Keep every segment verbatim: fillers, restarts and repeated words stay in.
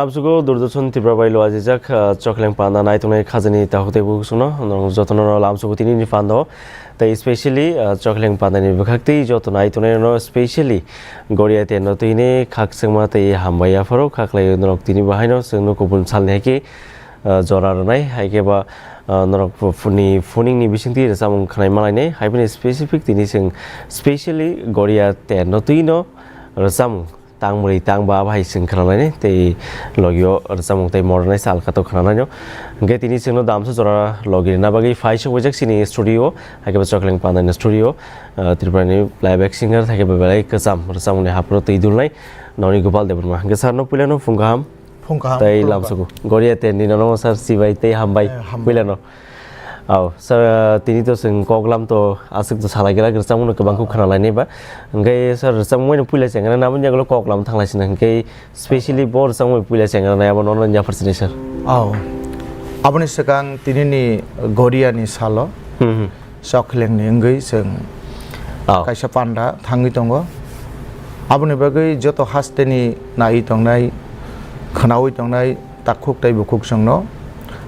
Lamsugo Doordarshan Tripura bai lo ajijak, ah, Chokheleng panda nai tongnai khajani takhuk tei bukhuk songno norok jotono no lamsugo tini ni panda o. Tei specially, ah, Chokheleng panda ni bwkhak tei joto nai tongnai no specially Goria ten no twi ni khakchangma tei hambai yapharo khaklai norok tini bo haino chwngno kubun salni hai khe, ah, jora rwnai hai khe ba, ah, norok phu-, phuni phuning ni bisingtwi rwchapmung khwnai malainai hai phano specific tini chwng specially Goria ten no twi no rwchapmung tang mwrwi tang ba bahai chwng khwnalainai tei logio rwchapmung tei mornai sal katok khwnalaino. Hwnkhe tini chwngno damsa jora logi rwna bagwi phai sokbaijak chini studio, haikhe bo Chokheleng pandani studio, ah, Tripurani playback singer, haikhe bo belai kwcham rwchapmungni haphro twi dulnai Noni Gopal Debbarma. Hwnkhe sir no puilano phung kaham. Phung kaham, tei khulumkha. Lamsugo. Goria ten ni nono sir sibai tei hambai, eh, hambai. Puilano. Aw, sir, tini to chwng kok lam to aswk to salai gela rwchapmung no kwbang khe khwnalainai ba. Hwnkhe sir rwchapmung no puila chengna naboni yagulo kok lam thanglai sina hwnkhe specially bo rwchapmung puila chengna nai abo nono yaphar sini sir. Aw. Aboni swkang tini ni Goria ni salo. Hmm, hmm. Chokheleng ni wngwi chwng, aw, kaisa panda thangwi tongo. Aboni bagwi joto haste ni naiwi tongnai, khwnawi tongnai takhuk tei bukhuk chwngno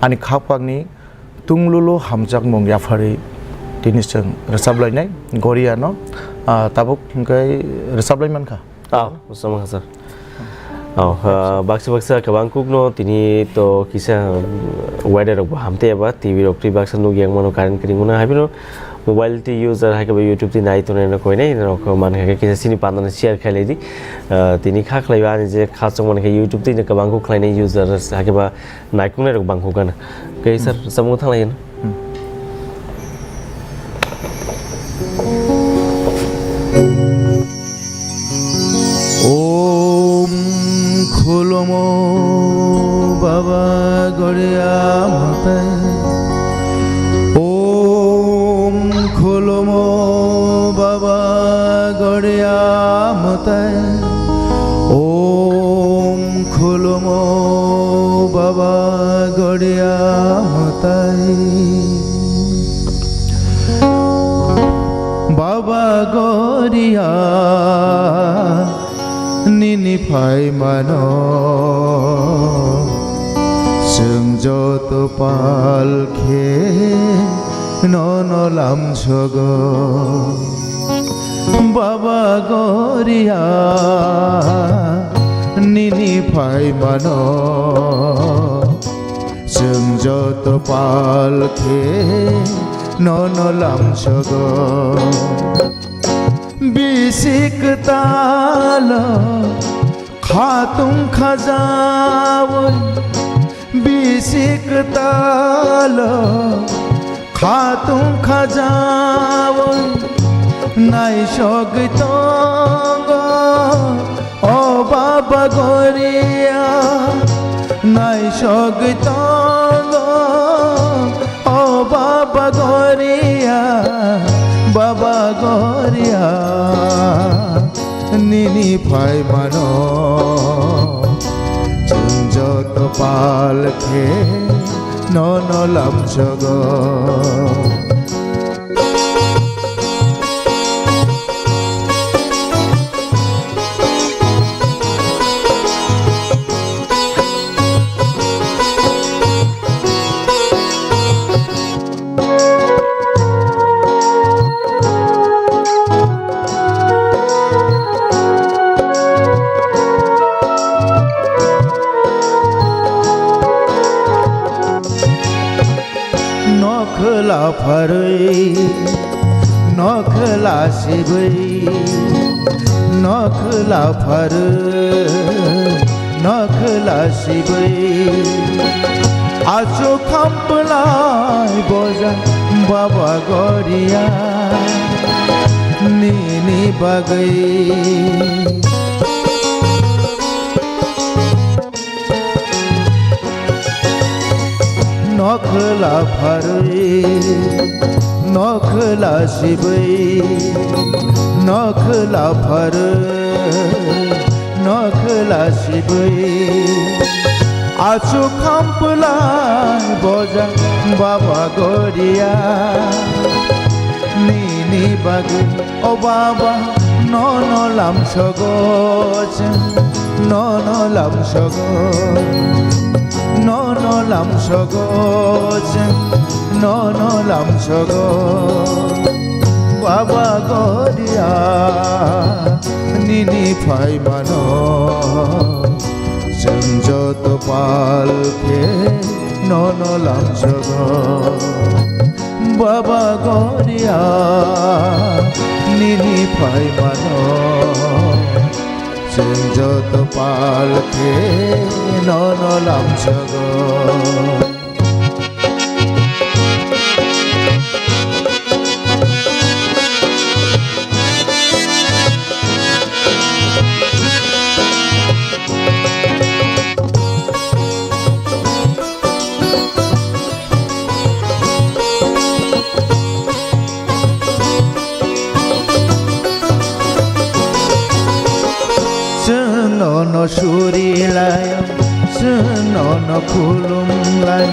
ani khapang ni Tunglulu hamjakmung yapharwi tini chwng rwchap lainai Goria no, ah, tabuk hwnkhe rwchap lai mankha. Ah, rwchap mankha sir. Oh, ah, baksa baksa kwbang kuk no tini to kisa, um, weather rok bo hamtwi eba T V rok twi baksa nukya wngmano current kwrwngmano hai phano mobile twi user hai khe bo YouTube twi nai tongnai no koinai norok mankha khe kisa chini panda no share khai lai di. Ah, tini kha khlai o ani je kha chongmani khe YouTube twi no kwbang kuk khlainai user hai khe ba Naikungnai rok bangkuk gana. Khe sir, hmm, samung thanglai gana. Hmm. Om khulumo Baba Goria Matai. Om khulumo Baba Goria Matai. Om khulumo Baba Goria Matai. Baba Goria nini phaimano chwng joto pal khe nono lamsogo. Baba Goria nini phaimano chwng joto pal khe nono lamsogo. Bisi kwtalo khatung khajawi, bisi kwtalo khatung khajawi naisogwi tongo. O Baba Goria, naisogwi tongo. O Baba Goria, Baba Goria, nini phaimano chwng joto pal khe nono lamsogo. Nokhwla pharwi, nokhwla sibwi, nokhwla pharwi, nokhwla sibwi. Achu khampwlai boja Baba Goria nini bagwi. Nokhwla pharwi, nokhwla sibwi, nokhwla pharwi, nokhwla sibwi. Achu khampwlai boja Baba Goria nini bagwi. O Baba, nono lamsogo chwng. Nono lamsogo, nono lamsogo, chwng nono lamsogo. Baba Goria, nini phaimano, chwng joto pal khe nono lamsogo. Baba Goria, nini phaimano, chwng joto pal khe nono lamsogo. Chwng nono suri lai, chwng nono khulum lai,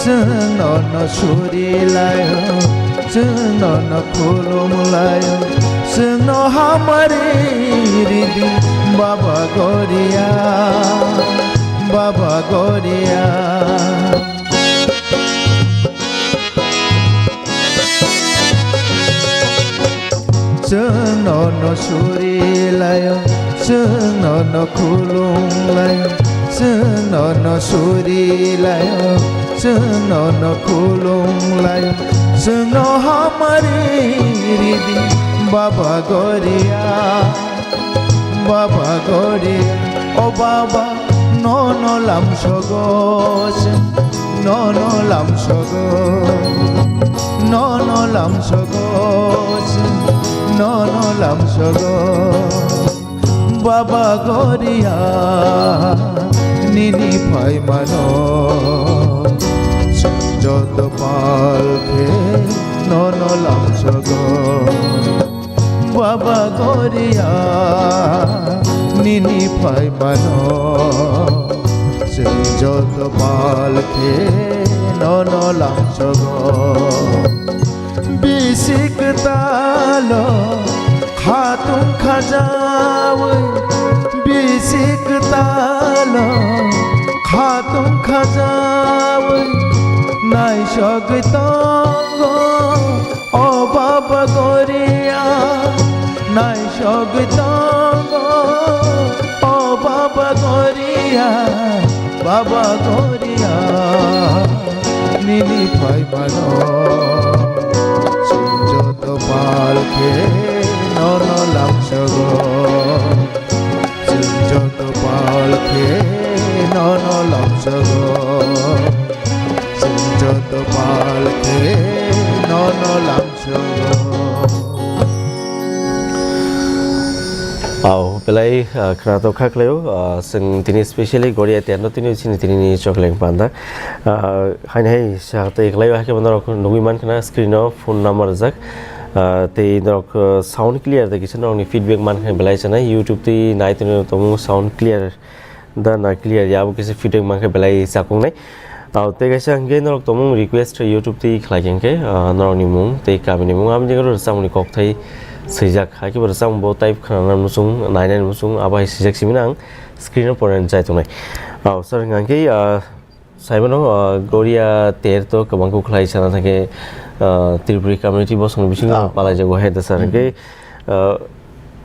chwng nono suri lai, chwng nono khulum lai, chwng no hamari ridi, Baba Goria, Baba Goria. Chwng nono suri laio, chwng nono khulum laio, chwng nono suri laio, chwng nono khulum laio, chwng no hamari ridi, Baba Goria. Baba Goria, o Baba, nono lamsogo, nono lamsogo, nono lamsogo, nono lamsogo. Baba Goria, nini phaimano, joto pal khe nono lamsogo. Baba Goria, nini phaimano, chwng joto pal khe nono lamsogo. Bisi kwtalo khatung khajawi, bisi kwtalo khatung khajawi, naisogwi tongo. O Baba Goria, naisogwi tongo. O Baba Goria, Baba Goria, nini phaimano, chwng joto pal khe nono lamsogo. Chwng joto pal khe nono lamsogo. Chwng joto pal khe nono lamsogo. Au, belai, ah, khwnathok kha khlaio, ah, chwng tini specially Goria terno tini chini tini ni chokleng panda. Ah, haini hai sa tei khlaio, hakhe norok nugwi mankha na screen o phone number rijak. Ah, tei norok, ah, sound clear da kisa norokni feedback mankha belai chanai YouTube tei nai tongmung sound clear da na clear ya, abo kisa feedback mankha belai chakung nai. Ah, tei kaisa hwnkhe norok tongmung request YouTube tei khlai khe hwnkhe, ah, norokni mung tei kamini mung, aboni jagao rwchapmungni kokthai swijak, hakhe bo rwchapmung bo type khnana muchung, nainani muchung, abo hai swijak simi nang screen o pornani chai tongnai. Ah, sir, hwnkhe, ah, Saimano, ah, Goria ter to kwbang kuk khlai sana thangkhe, ah, Tripuri community bosong bisingo Ah. palaijago hai da sir. Mhm. Hwnkhe, ah,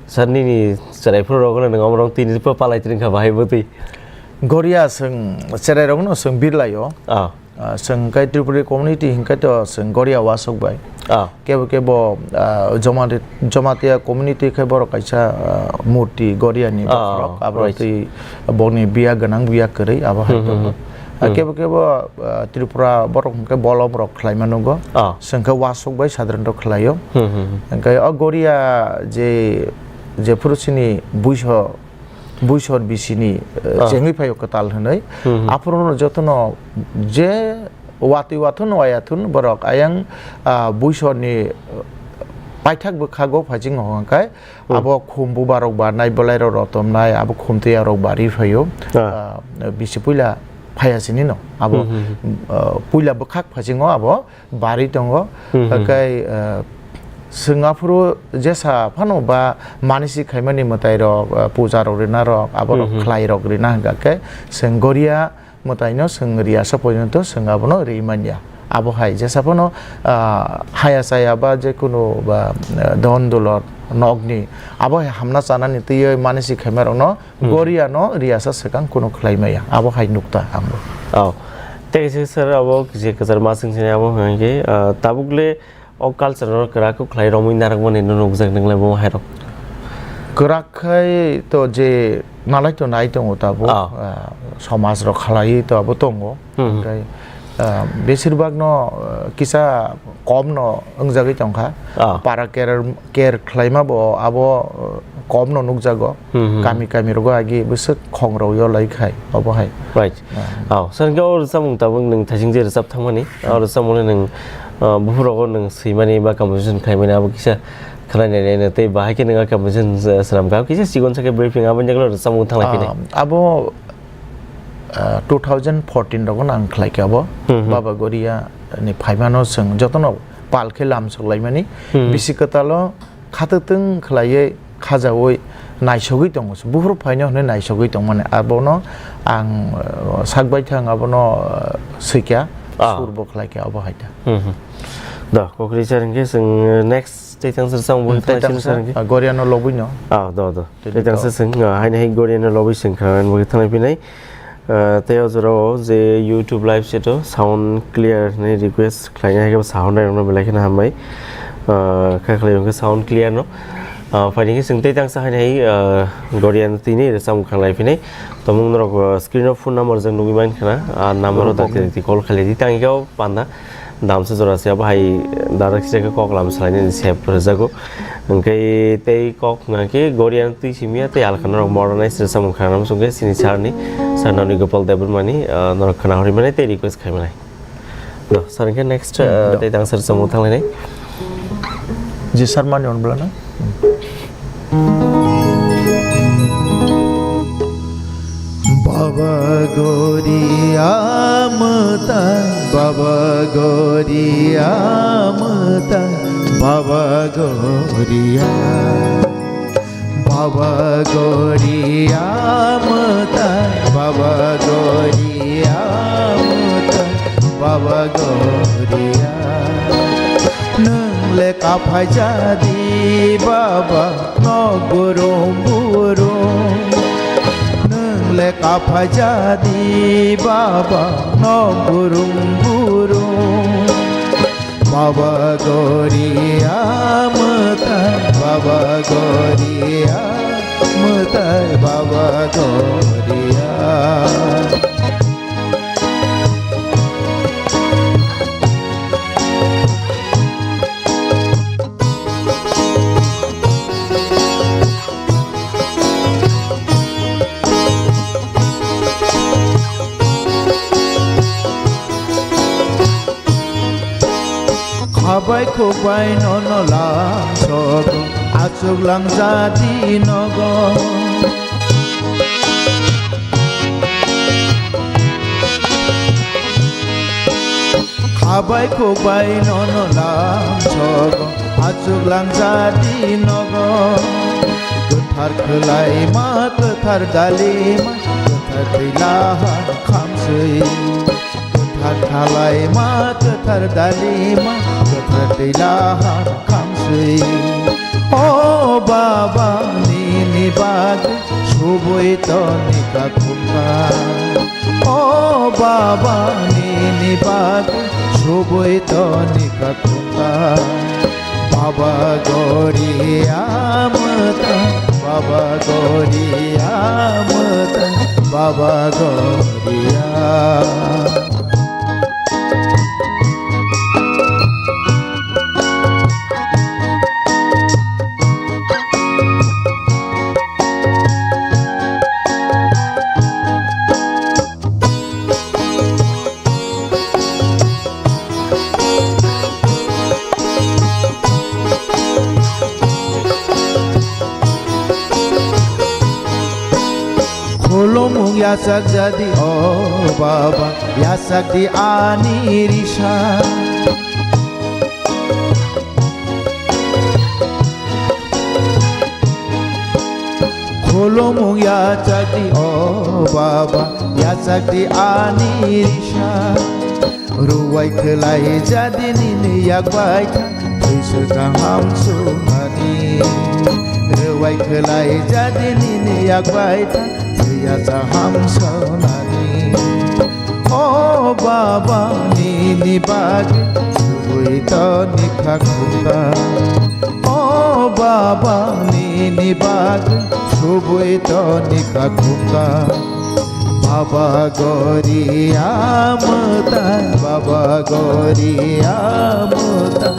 sir nini chwrai phuru rok no nwng omorok tini pa palai tring kha bahai bwtwi. Goria chwng chwrai rok no chwng birlaio. Ah. Ah, chwng kai Tripuri community hwnkhe to chwng Goria wasok bai. Ah. Kebo kebo, ah, Jomati-, Jamatia community khe borok kaisa, ah, murti Goria ni Ah, bokhorok, abo right. Twi bokni biya gwnang, biya kwrwi, abo hai Hmm, hmm, tongo. Hmm. Ah, Hmm. Kebo kebo, ah, Tripura borok hwnkhe bolom rok khlai mano go. Ah. Chwng khe wasuk bai sadronto khlaio. Hmm, hmm, hmm. Hwnkhe o Goria je, jephuru chini buiso buisor bisini, eh, Ah. chengwi phaio kwtal hwnwi. Hmm, hmm. Aphuru no jotono je watwi wathun waya thun borok ayang, ah, buisorni, eh, paithak bwkhago phaising hwnkhe Hmm. abo khum bubarok barnai, bwlairok rotomnai, abo khum twiya rok bari phaio. Ah. Ah, bisi puila phaya sini no. Abo, Hmm, hmm, hmm. ah, puila bwkhak phaisingo abo bari tongo. Hmm, hmm. Hakai, ah, Chwng aphuru jesa phano ba manisi khaimani mwtai rok, ah, puja rok rina rok, abo rok Hmm, hmm. khlai rok rina hwnkha khe chwng goria mwtaino chwng riyasa porjonto chwng abono ri manya. Abo hai jesa phano, ah, haya chaya ba je kunu ba, ah, don dulot nokni abo hai hamna chanani twiwi manisi khaima rokno Hmm. goria no riyasa swkang kunu khlai maya. Abo hai nukta ang bo. Oh. Tei kaisa sir abo kisa kwchar ma swng sini abo hwnkhe, ah, tabuk le o culture no kwrak khe khlai romwi narwkmani no nukjak nwnglai bo hai rok. Kwrak khai to je nalai to nai tongo tabuk, Ah. ah, somaj rok khlai to abo tongo. Hmm. Hwnkhe, ah, besir bak no, ah, kisa kom no wngjagwi tongkha. Ah. Para care, care khlaima bo abo, ah, kom no nukjago. Hmm, hmm. Kami, kami rogo agi bwswk khongrok yo lai khai obo hai. Right. Ah. Oh, sir, hwnkhe o rwchapmung tabuk nwng thaising je rwchap thangmani, o rwchapmung le nwng, ah, buphur rogo nwng swimani ba composition khlaimani abo kisa khwlainai nai tei bahai khe nwng composition, ah, swnam kha kisa chikon sa khe briefing aboni jagalo rwchapmung thanglai phini. Ah, abo, ah, two thousand fourteen rogo ang khlai kha abo. Hmm, hmm. Baba Goria ni phaimano chwng jotono pal khe lamsok laimani Hmm. bisi kwtalo khatwtwng khlaiwi khajaui naisogwi tongo. Buphuru phaino hwnwi naisogwi tongmani. Abono ang, uh, sak baithang abono, uh, swikha, Ah. sur bo khlaikha, abo hai ta. Hmm, hmm. Da, kokri sir, hwnkhe chwng next tei tang sir, chwng bo Tei tang tang sir, sir, hwnkhe? Ah, Goriano lobwi no. Ah, do, do. Tei Tei tang do. sir, chwng, ah, haino hai Goriano lobwi chwng kha, bo thanglai phinai. Ah, tei o jorao je YouTube live chat o sound clear ni request khlaina hai khe sound rok no belai kheno hambai. Ah, kha khlai hwnkhe sound clear no. Ah, phaidi khe chwng tei tangsa hai hai, ah, Gorian tini rwchapmung khanglai phinai. Tongmung norok, ah, screen o phone number jang nugwi man khna. Ah, number o Rwchapmung. dakti dakti call khlai di tang khe o panda. Damsa jora se abo hai direct se kok lam salaini sep rwjago. Hwnkhe tei kok hwnkha khe Gorian twi simiya tei alkha norok modernize rwchapmung khanam songkhe chini sir ni, sir Nani Gopal Debbarma ni, ah, norok khna hori mani tei request khai mani. Do, sir hwnkhe next, Hmm, ah, do. tei tang sir samung thanglainai. Ji sir mani on bla na? Baba Goria mwtai, Baba Goria mwtai, Baba Goria. Baba Goria mwtai, Baba Goria mwtai, Baba Goria. Nwng le kaphaijadi Baba, nok burum burum. Nwng le kaphaijadi Baba, nok burum burum. Baba Goria mwtai, Baba Goria mwtai, Baba Goria. Khabai khukbai nono lamsogo, achuk langjadi nogo. Khabai khukbai nono lamsogo, achuk langjadi nogo. Kwthar khwlaima kwthar dalima, kwthar twi lahar khamswi. Kwthar khwlaima kwthar dalima, kwthar twi lahar khamswi. O Baba, nini bagwi subui toni kakhumkha. O Baba, nini bagwi subui toni kakhumkha. Baba Goria mwtai, Baba Goria mwtai, Baba Goria. Khulumung yachak jadi, o Baba, yachak di ani risa. Mung yachakdi o baba, yachakdi ani risa. Ruwai khwlai jadi nini yak bai tha, thwisa kaham sunani. Ruwai khwlai jadi nini yak bai tha, thwiya kaham sunani. O baba nini bagwi subui toni kha khukta. O baba nini bagwi subui toni kha khukta. Baba gori amta, baba gori amta,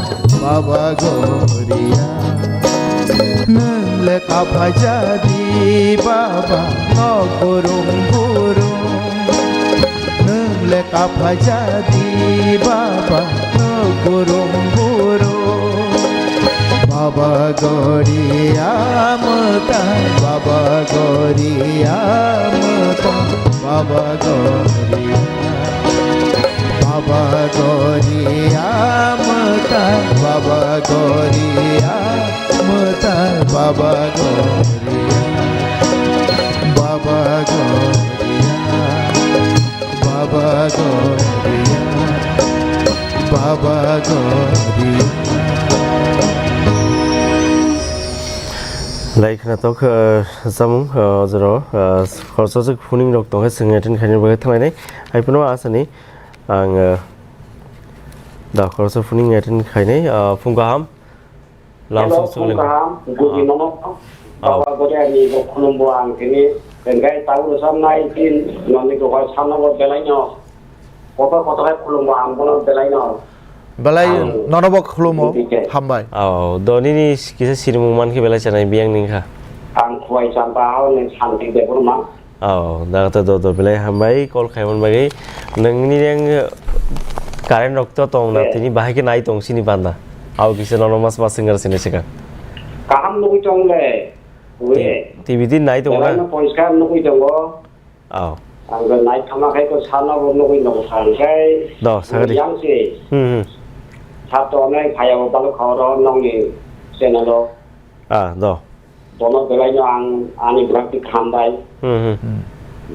baba gori a. Nwng le kaphai jadi baba nok burung burung. Nwng le kaphai jadi baba, nwng burung burung. Baba gori amta, baba gori amta, baba gori a. Baba gori amta, baba gori amta, baba gori a. Baba gori a. Baba Goria, Baba Goria. Lai khna tok, eh, samung, eh, jero, eh, khoroksa swk phuning rok tongkhe swng attend khaina bagwi thanglainai. Hai phano asani ang, eh, da khoroksa phuning attend khainai, eh, phung kaham. Lam Hello, song song phung leng. Kaham, good Ah. Morning. Ah. Baba Goriani bo khulumbo ang tini, tengkai tau rwchapnai tin, noni duhai sanobo belaino, kotor kotor hai khulumbo ang bono belaino. Belai Ang nono bo khulumo, B P K. Hambai. Oh, do nini kisa sirimung man khe belai chanai biyang ning kha. Ang Khwai Champa hao ni Santi Debbarma. Oh, da ta do do belai hambai call khaimani bagwi. Nangni yang current rok to tong na Eh. Tini bahai khe nai tong sini banda. Au kisa nono mas mas singar sini sika. Kaham nugui tong le. Ui. T V din nai tong na. Belai no poriskar nugui tongo. Oh. Ang nai thama khai ko sana bo nugui no sang khai. Do, sagadi. Yang si. Hmm, hmm. Sat to nai khaya bo balu khao ro nong ni channel o. Ah, do. Bono belaino ang ani bwrati khambai. Hmm, hmm. Hmm.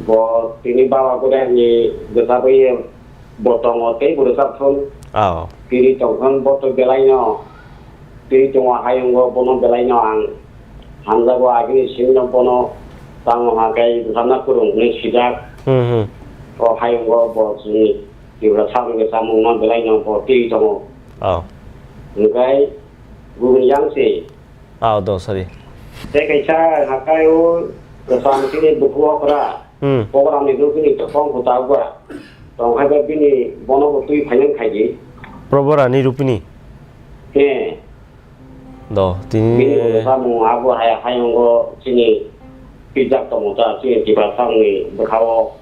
Bo tini baba gurani bwsa bai bo tongo tei bo rwchap thun. Oh. Tini tongthon bo to belaino. Tini tongo hayungo bono belaino ang hamjago agini simino bono tango ha kai bwkhamna kwrwng hwnwi sijak. Hmm, hmm. O hayungo bo chini Tiprasa bwsa mungno belaino bo tini tongo. Oh. Hwnkhe gubun yang se. Ah, do, sorry. Tei kaisa hakai o kwcham chini buku okra. Hmm. Program ni rupini tongkhu ta gwa. Tongkhai ba bini bono bo twi phainang khaidi. Probora ni rupini? He. Do, tini Bini bo samung abo hai hayungo chini pijak tongo ta chini Tiprasa ni bwkhao.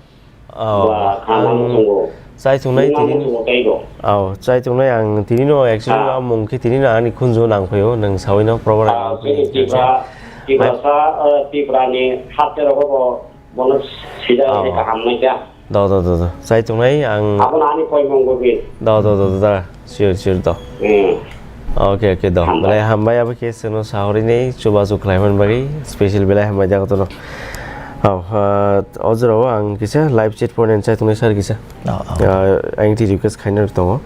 Oh, ba, ang khana muchungo. Chai thungnai Nang tini. Muchungo tei do. Oh, chai thungnai ang tini no actually Ah. A mung khe tini no ani khunju nang phaio, nang sawi no program Ah, ang chini tini Tipra, Tipra Ah. sa, eh, Tipra ni hapte rogo bo, bono sida Oh. Kaham nai ja. Do, do, do, do. Chai thungnai ang Abo na ani koi mung bo bi. Do, do, do, do, do. Sure, sure, do. Hmm. Okay, okay, do. Hambai. Belai hambai abo khe chwngno sahorini chubachu khlaiman bagwi special belai hambai jago tono. Oh, ah, o jorao ang kisa live chat point and chat tongnai sir kisa. Oh, oh. Ah, ang ti request khaina tongo.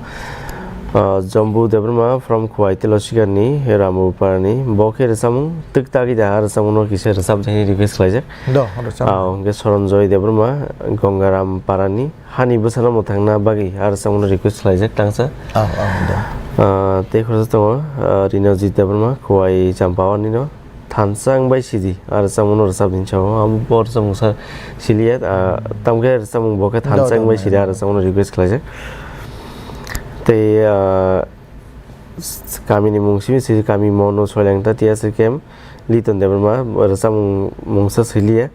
Ah, Jambu Debbarma from Khwai Telosigarni, Rambuparni. Bo khe rwchapmung twk tagwi da, ah, rwchapmungno kisa rwchap di hwnwi request khlaijak. Do, rwchap. Ah, hwnkhe Soronjoy Debbarma, Gongaram Parani. Hani bwsano mwthangna bagwi aro chwngno request khlaijak tangsa. Oh, oh, do. Ah, tei khoroksa tongo, ah, Rinojit Debbarma, Khowai Champawani no thansa wngbai sidi, aro chwngno rwchapni sao, amo bo rwchapmung sa siliya, ah, tamkhe rwchapmung bo khe Do, thansa do, wngbai do, sidi, do. Aro chwngno request khlaijak. Tei, ah, s-, s-, kamini mung simi sidi, kami Mono Soilangta, T S R K M, Liton Debbarma, rwchapmung mungsa siliya.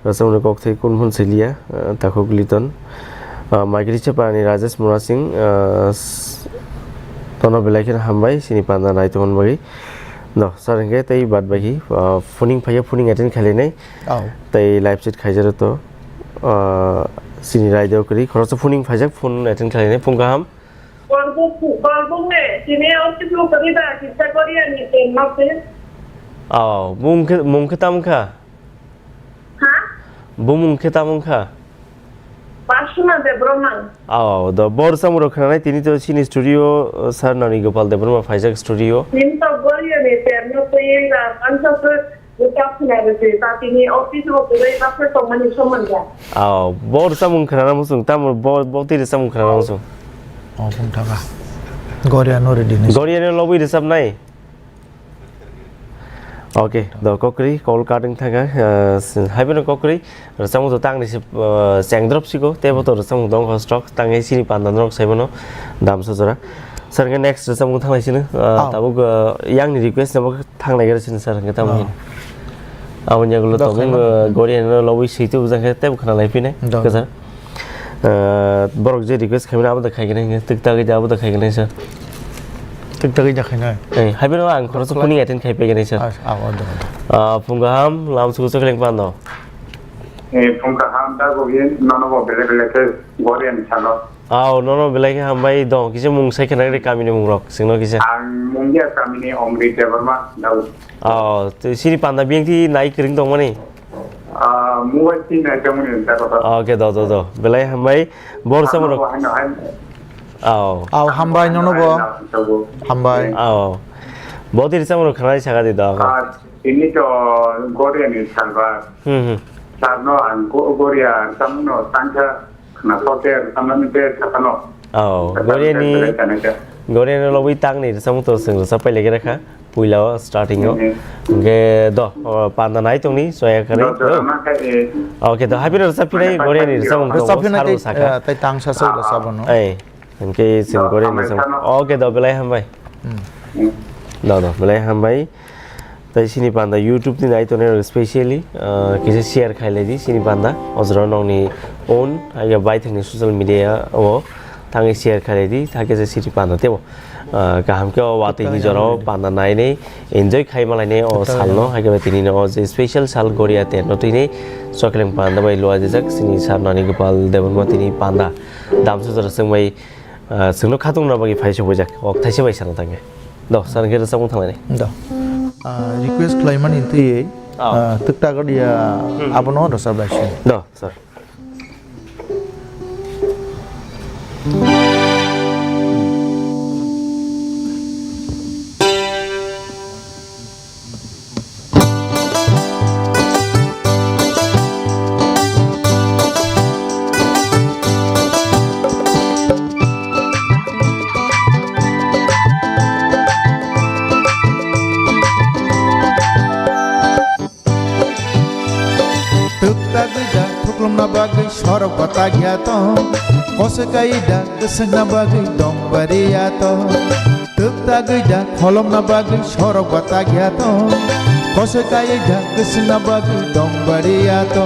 Rwchapmungni kokthai kunu phano siliya, ah, takhuk Liton. Ah, Maikri Chepani Rajesh Murasing, ah, s-, tono belai kheno hambai, chini panda nai tongmani bagwi. No, sir, hwnkhe tei bad baki, ah, phoning phaiya, phoning attend khainai. Oh. Tei live chat khaijak to, ah, chini raida kwrwi, khoroksa phoning phaijak, phone attend khainai, phung kaham. Borbuk, borbuk ne, chini o chiklu kwrwi ba, kisa Korea ni ten mase. Oh, mung khe, mung khe tam kha? Bumung khe tamo wngkha? Pasuna Debbarma. Aw, do bor samung rok khnanai tini to chini studio, uh, sir Nani Gopal Debbarma phaijak studio. Tini to Goriani terno twi da pansa se buta khna rwdi ta tini office o kwrwi basa tongmani soman ya. Aw, bor samung khnana muchung tamo bo bo tiri samung khnana muchung. Oh, phung thaka. Goriano ready ni. Goriano lobwi rwchapnai. Okay, do kokri, call cutting thaka, uh, s-, hai bono kokri, rwchapmung to tangni se, uh, chengdrop siko, tebo to rwchapmung tong kha stock, tangwi chini panda norok sai bono, dam sojora. Sir, hwnkhe next rwchapmung thanglai sino, uh, Oh. tabuk, uh, yangni request nabo thanglai gra sino sir, hwnkhe tamo Oh. hin. Aboni yagulo Do tobung, khaima. uh, Goriano lobwi switu bujang khe tebo khna lai phinai, Do. Kwchar. Ah, borok je request khaimani abo da khaigwnai hwnkhe, twk tagwi da abo da khaigwnai sir. Twk tagwi da khainai? Eh, hai phano ang khoroksa Khlai- phone attend khai paiganai sir. Ah, ah, oh, do, do. Ah, phung kaham, lam sugu chakling pando. Eh, phung kaham, da gobin, nono bo bele bele khe Goriani salo. Aw, nono belai khe hambai dong, kisa mung sai khna re kamini mung rok, singno kisa. Ang mung ya kamini Omrit Debbarma, Daud. Oh, tei sini panda biyang thi nai kwrwng tongmani? Ah, mobile tin nai tongmani da kota. Okay, do, do, do. Belai hambai. Bor samung rok. Ano, ano, ano. Oh. Aw, hambai nono bo. Ano, ano, ano. Hambai. Oh. Bo tiri samung rok khanai saka di do. Ah, ini to Goriani salba. Hmm, hmm. Sarno ang Go-, Goria samung no tangkha. Khna sok khe rwchapnani khe sakano. Oh, rwchapnani Goriani, khe rwchapnani khe. Goriani lobwi tangni rwchapmung to chwng rwchap pailai khe rwkha. Puila o starting o. Mhm. Hwnkhe do, o, panda nai tongni, soya kwrwi. Do, do, do. Rwma khe, eh, Okay, do, happy rwchap phinai mane Goriani pai rwchapmung to rwchap phinai salo tei, saka. Eh, tei tangsa se rwchap ano. Ei, hwnkhe chwng Oh, Goriani hambai rwchapmung. Sano. Okay, do, belai hambai. Hmm. Hmm. Do, do, belai hambai. Tai sini panda YouTube ni nai tongnai rok specially, ah, kisa share khai lai di sini panda. O jora nokni own, haiya bai thangni social media o thangwi share khai lai di. Hakhe se sini panda tebo, ah, kaham khe o watwi ni jora o panda nai nai enjoy khai ma lai nai o sal no. Hakhe bai tini no o je special sal Goria ter no twi nai Chokling panda bai lua jijak sini sar Nani Gopal Debbarma tini panda. Damsa jora chwng bai, ah, chwngno khatungna bagwi phai sokbaijak. Ok, thaisa bai sana tangkhe. Do, sana khe rwchapmung thanglainai. Do. Ah, request khlaimani twiwi, Oh. ah, twk tagwrya Hmm. abono rwchap lai si. Do, sir. Twk tagwi da thuklumna bagwi sorok bata gyato, kosoi kai da kwswngna bagwi dong bariya to. Twk tagwi da kholomna bagwi sorok bata gyato, kosoi kai da kwswngna bagwi dong bariya to.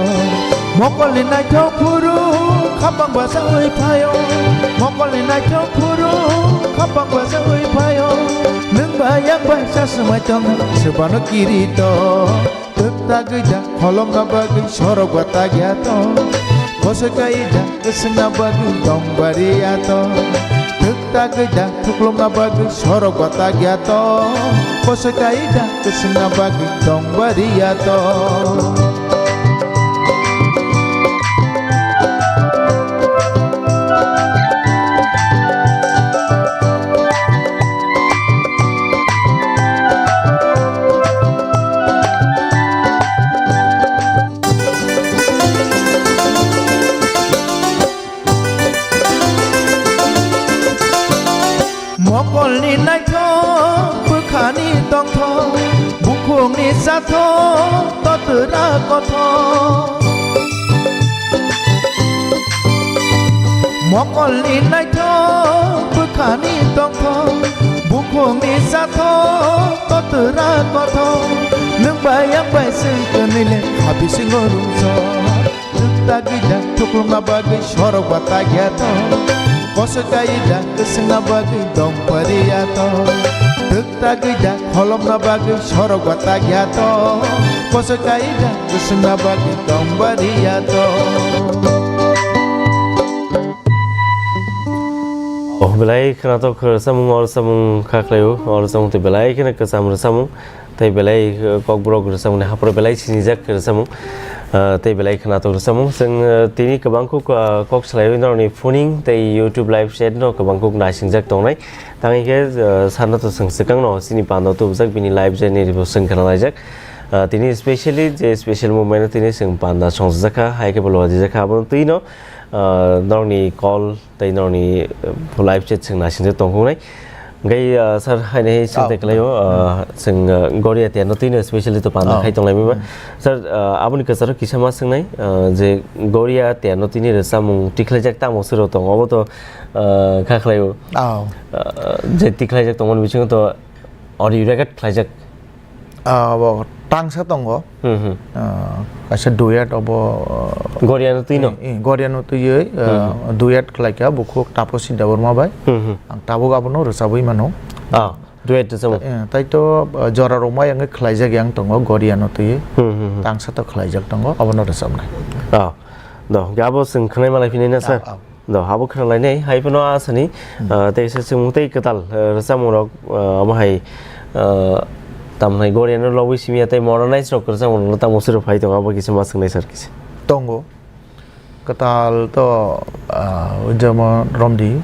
Mokolni naithok phuru khapang bachawi phaio, mokolni naithok phuru khapang bachawi phaio. Nwng bai ang bai chasumai tong, swbano kirito. Twk tagwi da kholomna bagwi sorok bata gyato, kosoi kai da kwswngna bagwi dong bariya to. Twk tagwi da thuklumna bagwi sorok bata gyato, kosoi kai da kwswngna bagwi dong bariya to. Mokolni naithok, bwkhani tongthok, bukhukni chathok, totwra kothok. Mokolni naithok, bwkhani tongthok, bukhukni chathok, totwra kothok. Nwng bai ang bai chwng kwnwi le ha bisingo rwngthok. Twk tagwi da thuklumna bagwi sorok bata gyato, kosoi kai da kwswngna bagwi dong pariya to. Twk tagwi da kholomna bagwi sorok bata gyato, kosoi kai da kwswngna bagwi dong bariya to. Oh, belai khwnathok rwchapmung, o rwchapmung kha khlaio, o rwchapmung tei belai kheno kwcham rwchapmung, tei belai, eh, kokborok rwchapmungni hapharo belai sinijak rwchapmung, eh, tei belai khwnathok rwchapmung. Chwng, eh, tini kwbang kuk, eh, kok salaio norokni phoning tei YouTube live chat no kwbang kuk naisingjak tongnai. Tangwi khe, eh, sarno to chwng swkangno chini panda tubujak bini live journey bo chwng khwnalaijak. Eh, tini specially je special moment no tini chwng panda songchajakha, hai khe bo lobajak kha, abono twi no, eh, norokni call tei norokni, eh, live chat chwng naisingjak tongkuknai. Hwnkhe, ah, sir, haino hai swngthai Oh. khlaio, ah, chwng, ah, Goria tiya no twi no specially to panda Oh. khai tonglaimani ba. Hmm. Sir, ah, aboni kwcharo kisa ma swngnai, ah, je Goria tiya no twi ni rwchapmung tikhlaijak tamo swrwng tongo, obo to, ah, kha khlaio. Oh. Ah, je tikhlaijak tongmani bisingo to audio record khlaijak. Ah, abo tangsa tongo. Hmm, hmm. Ah, kaisa duet abo, ah, Goriano twi no? Eh, eh, Goriano twiwi, ah, Hmm, hmm. duet khlaikha bukhuk Taposi Debbarma bai. Hmm, hmm. Ang tabuk abono rwchabwi mano. Ah, duet rwchapmung. Eh, tai to, ah, jora rwmai wngwi khlaijak yang tongo Goriano twiwi. Hmm, hmm, hmm. Tangsa to khlaijak tongo, abono rwchapnai. Ah, do, hwnkhe abo chwng khwnai malai phinai na, sir? Ah, ah. Do, abo khwnalainai, hai phano asani, Hmm. ah, tei se chwng tei kwtal, ah, rwchapmung rok, ah, omo hai, ah, tamnai Goriano lobwi simi ya tei modernize rok rwchapmung rok tamo swrwng phai tongo, abo kisa ma swngnai sir kisa. Tongo. Kwtal to, ah, jemon romdi,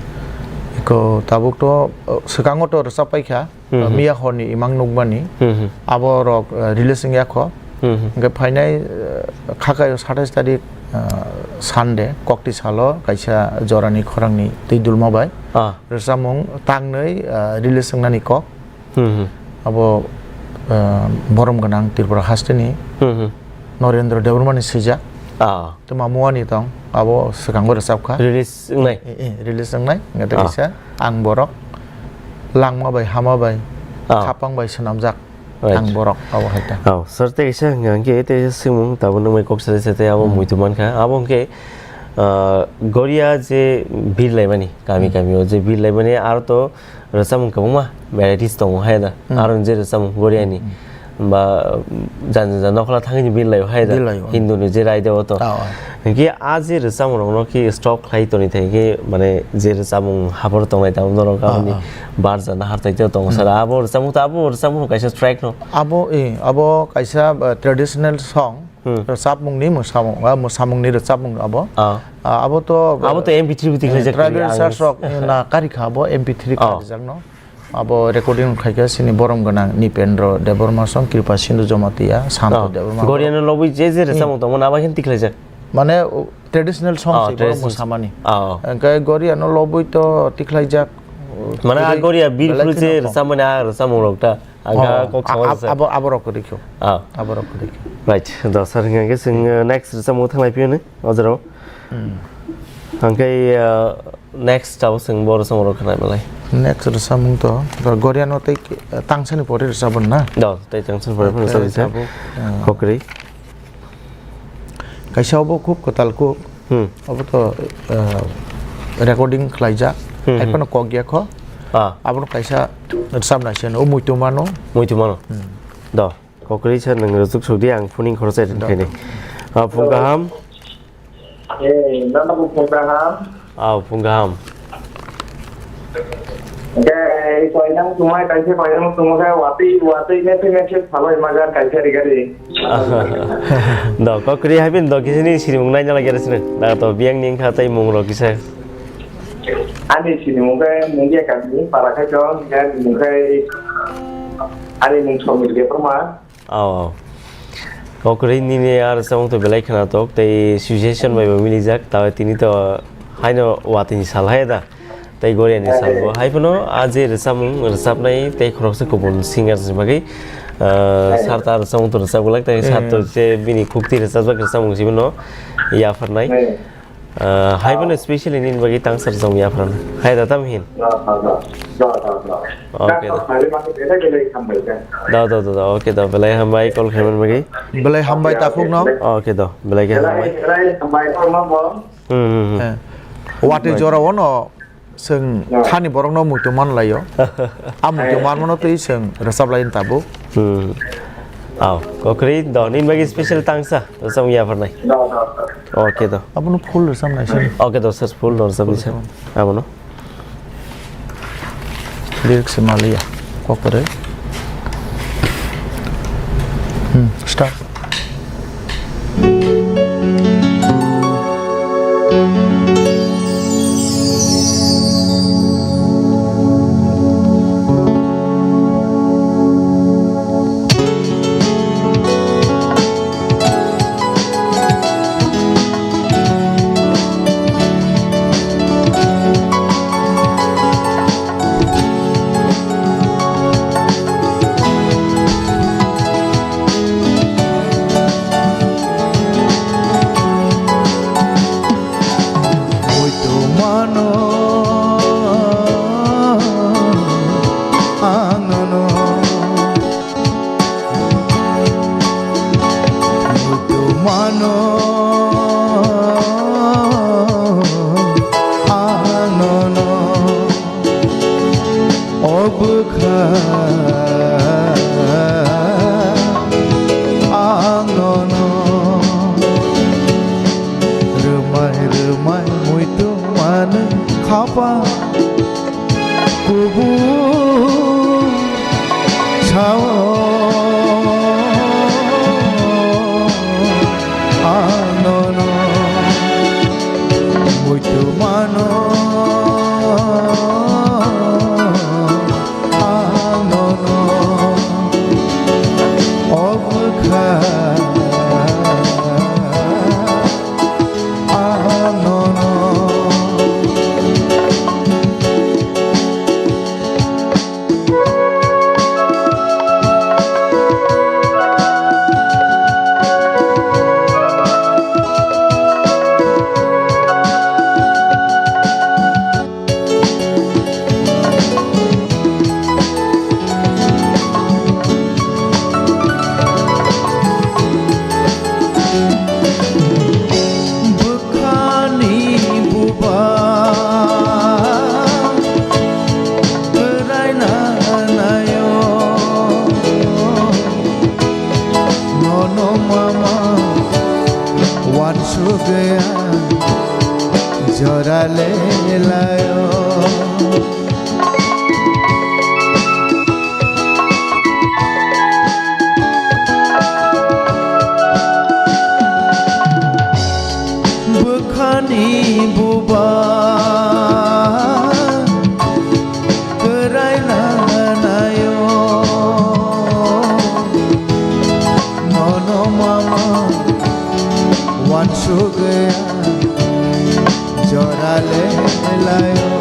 eko tabuk to, ah, swkango to rwchap paikha. Hmm, hmm. Miya horni imang nukmani, Hmm, hmm. abo rok, eh, release wngya kho. Hmm, hmm. Hwnkhe phainai, eh, khakai satais tarik, eh, Sunday, kokti salo kaisa jorani khorangni twi dulma bai Ah. rwchapmung tangnwi, eh, release wngnani kok. Hmm, hmm. Abo, eh, borom gwnang Tripura hasteni Hmm, hmm. Norendra Debbarmani swijak. Ah. Tei Mamuani tong, abo swkango rwchapkha. Release wngnai? Eh, eh, release wngnai. Hwnkhe tei Ah. kaisa ang borok langma bai, hama bai, Ah. khapang bai swnamjak. Right. Ang borok abo hai ta. Oh, sir, tei kaisa hwnkha hwnkhe tei swngmung tabuk nungmai kok sari se tei abo Hmm. muitu mankha. Abo hwnkhe, ah, Goria je birlaimani, kami Hmm. kami o je birlaimani aro to rwchapmung kwbangma varieties tongo hai da. Hmm. Aro je rwchapmung Goriani. Hmm. Ba, jan jan nokla thangwi ni birlaio hai da. Birlaio. Hindu ni je raida o to. Ah, ah. Hwnkhe a je rwchapmung rokno khe stock khlai toni thai khe mane je rwchapmung haphar tongnai tamo norok Ah, aboni ah. bar jana hartai tei tongo Hmm. sara. Abo rwchapmung to abo rwchapmung kaisa track no. Abo, eh, abo kaisa, eh, traditional song. Hmm. Rwchapmungni mwsamung, ah, mwsamungni rwchapmung abo. Ah. Ah, abo to, Abo to M P three bo tikhlaijak eh, tribal kari ang. Church rok, eh, na karikha abo M P three Oh. karijakno. Abo recording khaikha sini borom gwnang Nipendra Debbarma song, Kripa Sindhu Jamatia, Santo Oh. Debbarma. Goriano lobwi je je Hmm. rwchapmung tongmani abo khe tikhlaijak. Mane, o, traditional song Oh, se borok traditional. mwsamani. Oh. Hwnkhe Goriano lobwi to tikhlaijak. Mane a Twi Goria belai Birphru kheno je kok. rwchapmani a rwchapmung rok ta. Ang kha Oh, kok a-, sama ab-, se. abo, abo rok kwrwi kho. Ah. Abo rok kwrwi kho. Right, do sir, hingke chwng, uh, next rwchapmung thang lai phiyoni, o jora o. Hmm. Hingke, uh, next abo chwng bo rwchapmung rok khna belai. Next rwchapmung to, do Goriano tei, uh, tangsani pore rwchapmung na? Do, tei tangsani pore phano Okay, rwchapmung se. Tabuk, uh, Kokri. Kaisa obo khub kwtal kuk. Hmm. Obo to, uh, recording khlaijak. Hmm, Hai hmm. phano kok ya kho. Ah. Abono kaisa rwchapnai se no, o muitu mano. Muitu mano. Hmm. Do, kokri sa nwng rwchuk sok di, ang phoning khoroksa rin Do. khaini. Ah, phung kaham. Eh, nana bo phung kaham. Ah, phung kaham. Hingke koinang tumai kaisa koinang tumai khe watwi, watwi mese mese phaloi magar kaisa rigari. Do, kokri hai bin do kisini sinimung naina lagi resne. Da to biyang ning kha tai mung rok kisa. Ani sinimung khe mung ya kami para khai chong, ya mung khai ani mung Somir Debbarma. Oh, oh. Kokri nini ar samung to belai khna tok tei suggestion bai bo mili jak, tawi tini to haino watini sal hai da. Tei Goriani salbo hai phano a je rwchapmung rwchapnai tei khoroksa kubun singers ni bagwi, ah, sarta rwchapmung to rwchapgwlak tei Eh. sarto je bini khukti rwchapjak rwchapmung sibino yapharnai. Eh. Ah, hai phano specially nini bagwi tangsa rwchapmung yapharnai. Hai da tam hin. Da, da, da. Da, da, da, da. Okay, da. Da, da, da, da, da. Okay, da. Belai hambai call khaimani bagwi. Belai hambai takhuk no. Okay, da. Belai khe hambai. Belai, belai hambai, hambai, hambai. Hmm, hmm, hmm. Eh. Watwi jora o no. Chwng thani borokno muitu manlaio. A muitu manmano twi chwng rwchaplai tabuk. Hmm. Aw, kokri do, nini bagwi special tangsa rwchapmung yapharnai. Okay do. Abono full rwchapnai se. Okay do, sir, full do rwchapnai sir. Abono. Lyrics se maliya, kok kwrwi. Hmm, start. Muitu mano ang nono. Muitu mano ang nono. O bwkha ang nono rwmai rwmai muitu mano khapa. Kubui sao ang nono muitu mano ang nono o bwkha ang nono. Bwkhani buba kwraina naio, nono mama wansugwi ang jora le laio. Bwkhani buba kwraina naio, nono mama wansugwi ang jora le laio.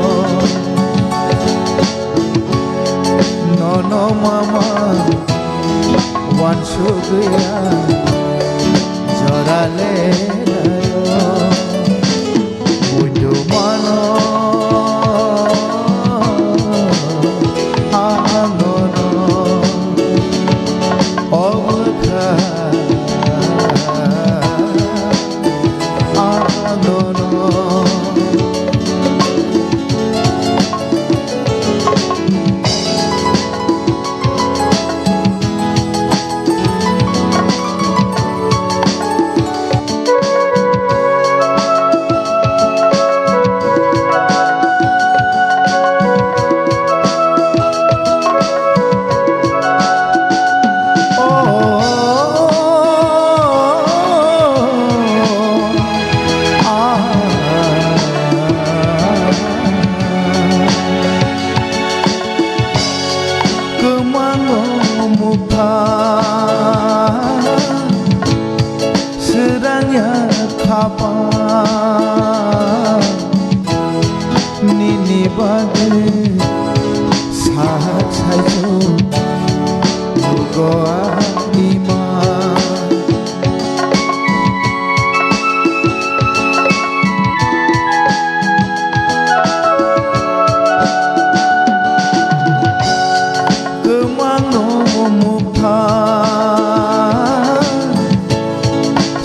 Nono mama wansugwi ang jora le laio. Muitu mano ang nono o bwkha ang nono. Kwmango mukha swrangya khapa, nini bagwi sak saichung nugo ani ma. Kwmangno mukha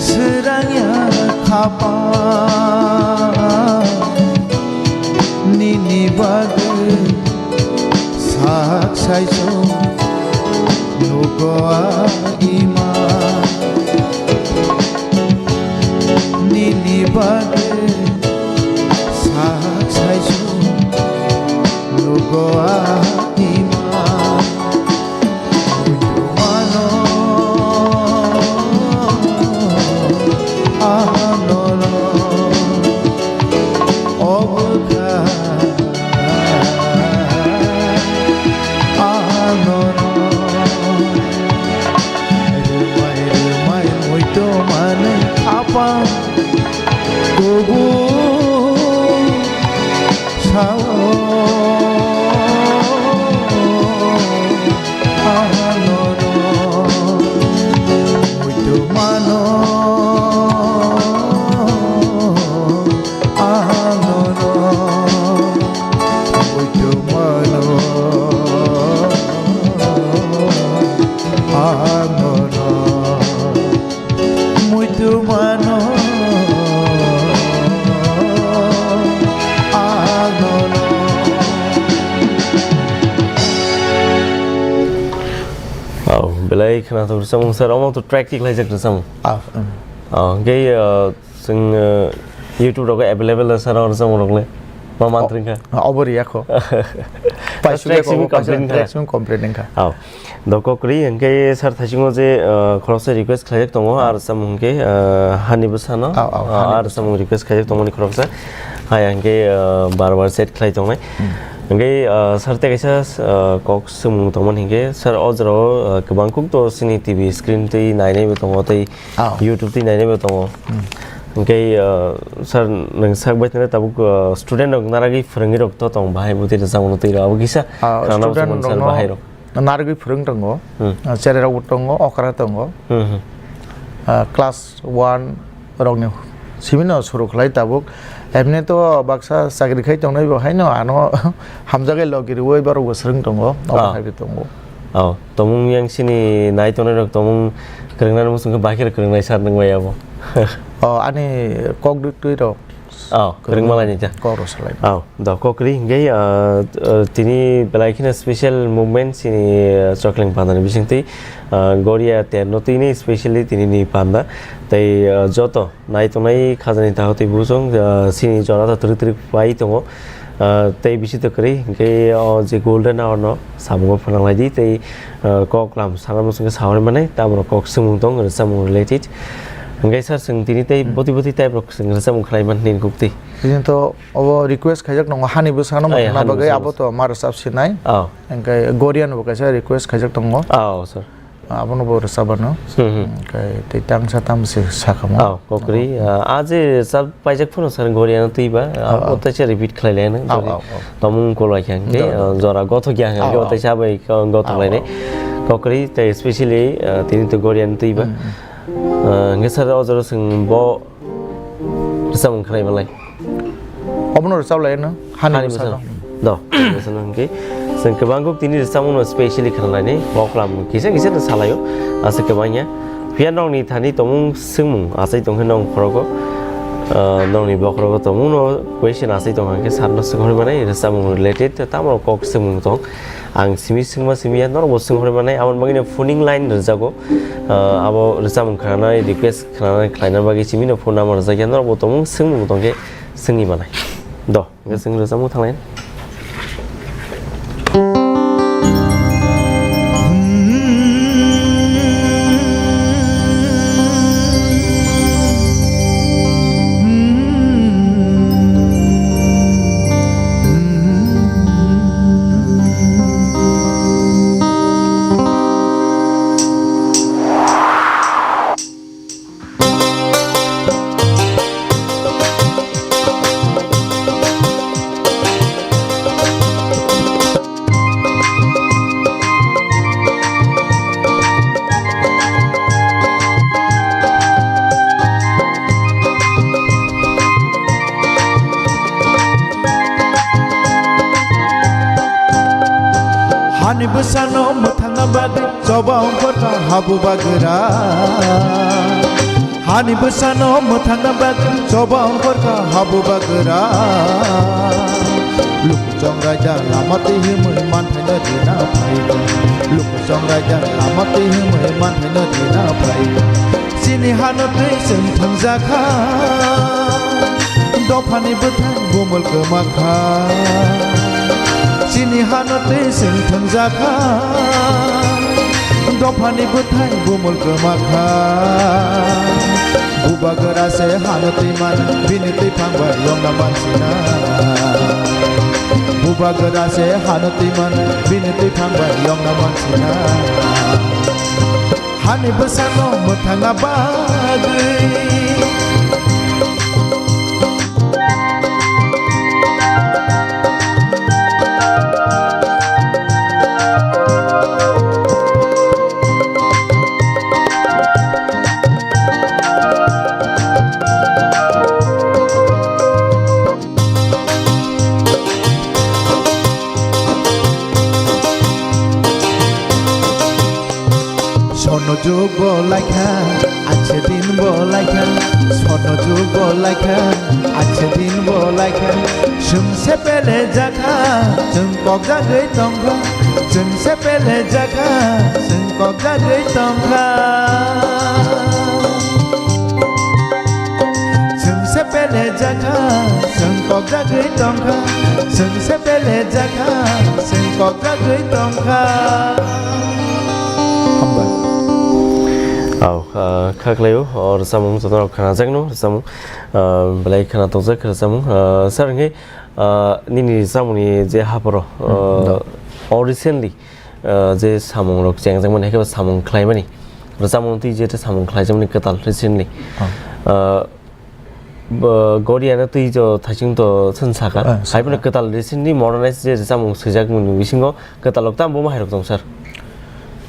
swrangya khapa, nini bagwi sak saichung nugo a ima. Nini bagwi sak saichung nugo a Ang nono muitu mano, ang nono muitu mano, ang nono muitu mano, ang nono. Oh, belai khwnathok rwchapmung sir, omo to track tik laijak rwchapmung. Ah, um. Oh, hwnkhe, uh, chwng, uh, YouTube rogo available da sir, o rwchapmung rok le? Ma man Oh, thwng kha? Obo riya kho. Paisuk track ya simi kho, paisa complete wngkha. Track simi complete wngkha. Oh. Doko kwrwi hwnkhe sir thaisingo je, uh, khoroksa request khlaijak tongo, ah, rwchapmung hwnkhe, uh, Hani Bwsano, ah, ah, uh, Hani ah, Bwsano. Rwchapmung request khlaijak tongmani khoroksa. Hai hwnkhe, uh, bar bar chat khlai tongnai. Hmm. Hwnkhe, uh, sir tei kaisa, uh, kok swngmung tongmani hwnkhe, sir o jorao, uh, kwbang kuk to chini T V screen twi nainaibo tongo tei ah, YouTube twi nainaibo tongo. Hmm. Hwnkhe, uh, sir nwng sak bai tongkhe tabuk, uh, student rok naragwi phwrwngwi rok to tong bahai bwtwi rwchapmung twi rw abo kisa ah, khana student muchung sir rokno bahai rok. Narwgwi phwrwng tongo, hmm, ah, cherai rokbo tongo, okra tongo. Hmm, hmm. Ah, class one rokni simino suru khlai tabuk. Emni to baksa chakri khai tongnai bo haino ano hamjakhe logi rwui borok bo swrwng tongo, obo ah, hai tongo. Oh, tomung yang sini nai tongnai rok tomung kwrwngna muchung khe bahai khe kwrwngnai sir nwng bai abo. Oh, ani kok dwi twi rok. Oh, kwrwngma lai ni ta. Kok rw salai. Oh, do kok ri hingke, ah, ah, tini belai kheno special movement sini, ah, Chokleng panda ni bising twi, ah, Goria ter no twi ni specially tini ni panda. Tei, ah, joto nai tongnai khajani taho twi busong, ah, sini jora ta twrwk twrwk pai tongo. Ah, tei bisi to kwrwi hingke o je golden hour no samungo phwnang lai di tei, ah, kok lam sana muchung khe sahori manai, tabro kok swngmung tong rwchapmung related. Hingke sir chwng tini tei hmm, bwtwi bwtwi type rok chwng rwchapmung khlai man nini kok twi. Tini to obo request khaijak tongo, Hani Bwsano ai, mwthangna Hani bagwi, Bwsano. Abo to ma rwchap sinai. Oh. Hingke Gorian bo kaisa request khaijak tongo. Oh, sir. Abono bo rwchapano. Hmm, hmm. Hingke tei tangsa tamsi sakamo. Oh, kokri. Omo. Ah, aje rwchap paijak phano sir Goriano twiba. Ah, abo oh, teisa repeat khlai lai nang. Oh, oh, oh. Tomung kolai khe hingke, do, do, ah, do, jora gothok ya hingke, oh, oh, teisa bai gothok lai nai. Oh, oh. Kokri tei specially, ah, tini to Goriano twiba. Hmm, hmm. Ah, hingke sir o jora chwng bo rwchapmung khlai malai. Obono rwchap lai no, Hani Hani Bwsano. Bwsano. Do, Bwsano hwnkhe. Chwng kwbang kuk tini rwchapmung no specially khna lai ni. Boklam kisa kisa no salai o. Asa kwbang ya. Phiya nokni thani tomung swngmung achai tong khe nong khorogo. Ah, nokni bokhorogo tomung no question achai tong khe sir no swng hori manai rwchapmung related tamo kok swngmung tong. Ang simi swngma simi ya, norok bo swng hori manai, aboni bagwi no phoning line rwjago. Ah, abo rwchapmung khnanai, request khnanai, khlaina bagwi simi no phone number rwjak ya, norok bo tongmung swngmung tong khe swngwi manai. Do, hwnkhe chwng rwchapmung thang line. Hani bwsano mwthangna bagwi choba ongkhorkha habu bagra. Hani bwsano mwthangna bagwi choba ongkhorkha habu bagra. Lukuchong raida lama twi himwi manthaino rina phaikha. Lukuchong raida lama twi himwi manthaino rina phaikha. Chini hano twi chwng thangjakha. Dophani bwthai bumul kwmakha. Chini hano twi chwng thangjakha. Dophani bwthai bumul kwmakha. Bubagra se hano twi man, bini twi phang bai yongna mansina. Bubagra se hano twi man, bini twi phang bai yongna mansina. Hani bwsano mwthangna bagwi. Jug bo laikha, ache din bo laikha, sono jug bo laikha, ache din bo laikha. Chwng se pele jakha, chwng kok jagwi tongkha. Chwng se pele jakha, chwng kok jagwi tongkha. Chwng se pele jakha, chwng kok jagwi tongkha. Chwng se pele jakha, chwng kok jagwi tongkha. Hambai. Au, ah, kha khlaio, o rwchapmung jotono khnajakno rwchapmung, ah, belai khna tongjak rwchapmung, ah, sir, hwnkhe, ah, nini rwchapmungni je haporo, Hmm, ah, da. O recently, ah, je samungrok chengjakmani, haikhe bo samung khlaimani, rwchapmung twi je samung khlaijakmani kwtal recently, Ah. ah, Bo Goriano twi jo thaising to swn saka. Ah, saka. Hai phano kwtal recently modernize je rwchapmung swijak mani bisingo kwtal rok tamo bo mahairok tong sir.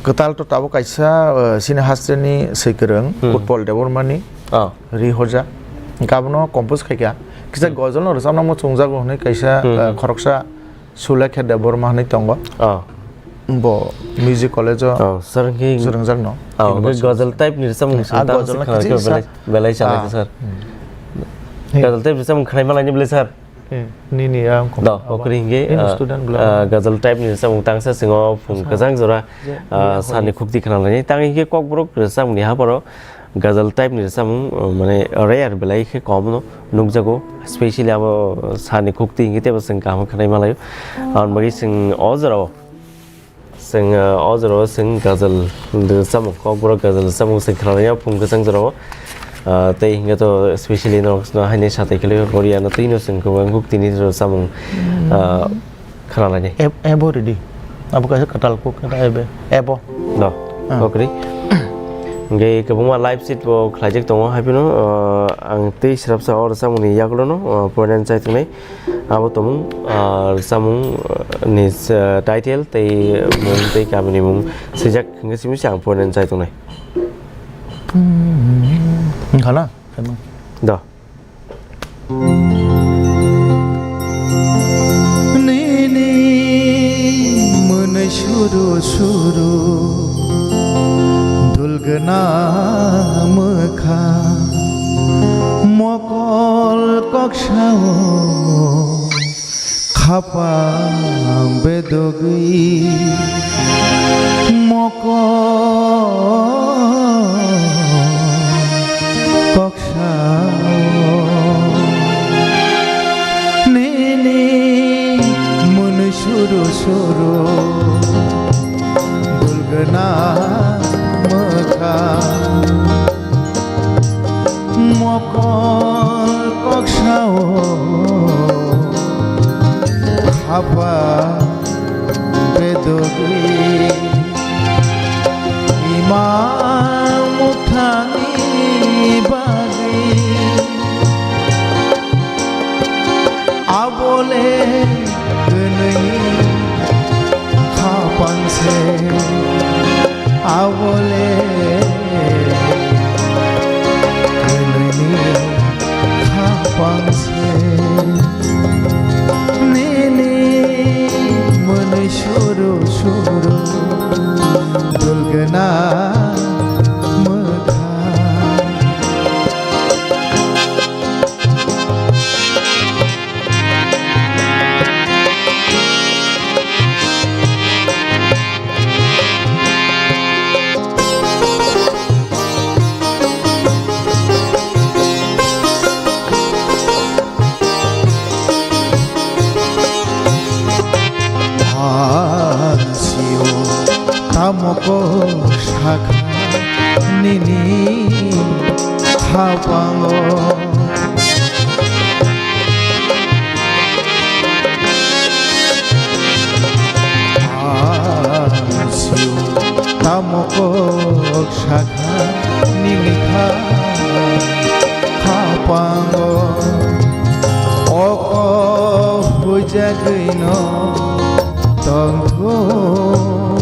Kwtal to tabuk kaisa, uh, sini hasteni swikwrwng Hmm. Utpal Debbarmani Ah. Ri Hoja. Gabono compose khaikha. Kisa Hmm. gozol no rwchapna muchungjago hwnwi kaisa, Hmm, uh, hmm. khoroksa Sulekha Debbarma hwnwi tongo. Ah. Bo music college o Oh, sir, hwnkhe swrwngjakno, oh, hwnkhe university. Ghazal type ni rwchapmung Ah, swng tamo ghazal se no khna khe kiching sa. Belai, belai chalai Ah. Khe, sir. Hmm. Ghazal type rwchapmung khnaima laini belai, sir. Eh, nini ang kom-, Do, abo. Okri hwnkhe, Nini ah, student bla. Ah, ghazal type ni rwchapmung tangsa swngo phung Sa. Kwchang jora, Je, ah, nini sani hoi. Khukti khna laini. Tang hwnkhe Kokborok rwchapmung ni haporo Ghazal type ni rwchapmung, uh, mane rare belai khe kom no nukjago, specially abo sani khukti hwnkhe teibo chwng kaham khwnai malaio. Aboni bagwi chwng o jorao, chwng, uh, o jorao chwng ghazal rwchapmung, Kokborok ghazal rwchapmung chwng khwnalaio phung kwchang jorao. Uh, tei hwnkhe to specially norok no haino satai khlaio, Goriano twino chwng kwbang khukti ni rwchapmung, uh, Khna laini. Eb-, ebo ready. Abo kaisa kwtal kuk, ebe, ebo. No. Ah. Kokri. Hwnkhe kwbangma live sheet bo khlaijak tongo, hai phano, ah, ang tei srapsa o rwchapmungni yagulono, ah, point and chai tongnai. Abo tongmung, ah, rwchapmung, ah, ni, ah, title tei mung tei kamini mung swijak hwnkhe simi se ang point and chai tongnai. Hmm. Wngkha na? Do. Nini mwnwi suru suru dulgwna mwkha mokol koksao. Khapang bedogwi mokol koksao. Nini mwnwi suru suru dulgwna mwkha. Mokol koksao khapang bedogwi ima muthani bagwi abole kwnwi khapang se. Abole kwnwini khapang se nini mwnwi suru suru dulgwna mwkha. Asio tamo kok sakha nini khapango. Asio tamo kok sakha nini kha khapango. Oko huijagwino tongthung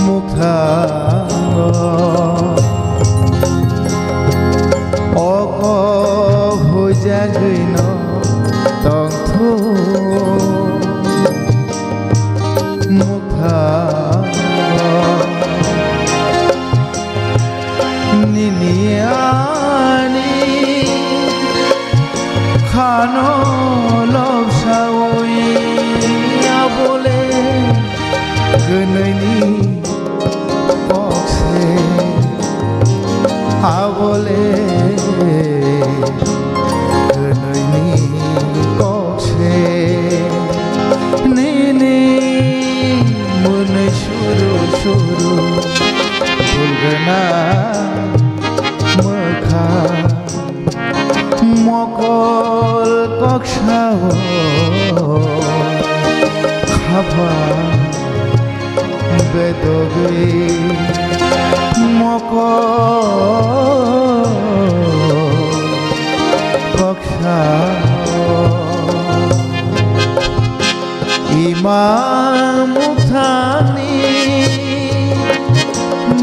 mukthango. Oko huijagwino tongthung mukthango. Dogwi mokol kok sao ima muktani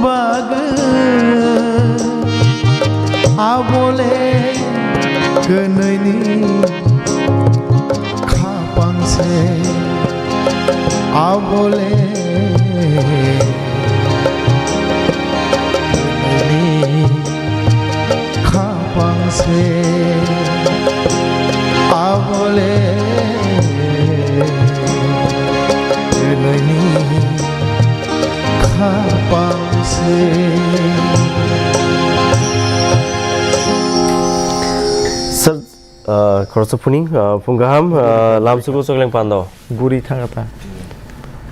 bagwi abole kwnwini khapang se abole kwnwini khapang se abole kwnwini khapang se. Sir, ah, khoroksa phuning, ah, phung kaham, ah, lamsugo chokleng pando. Guri thangata.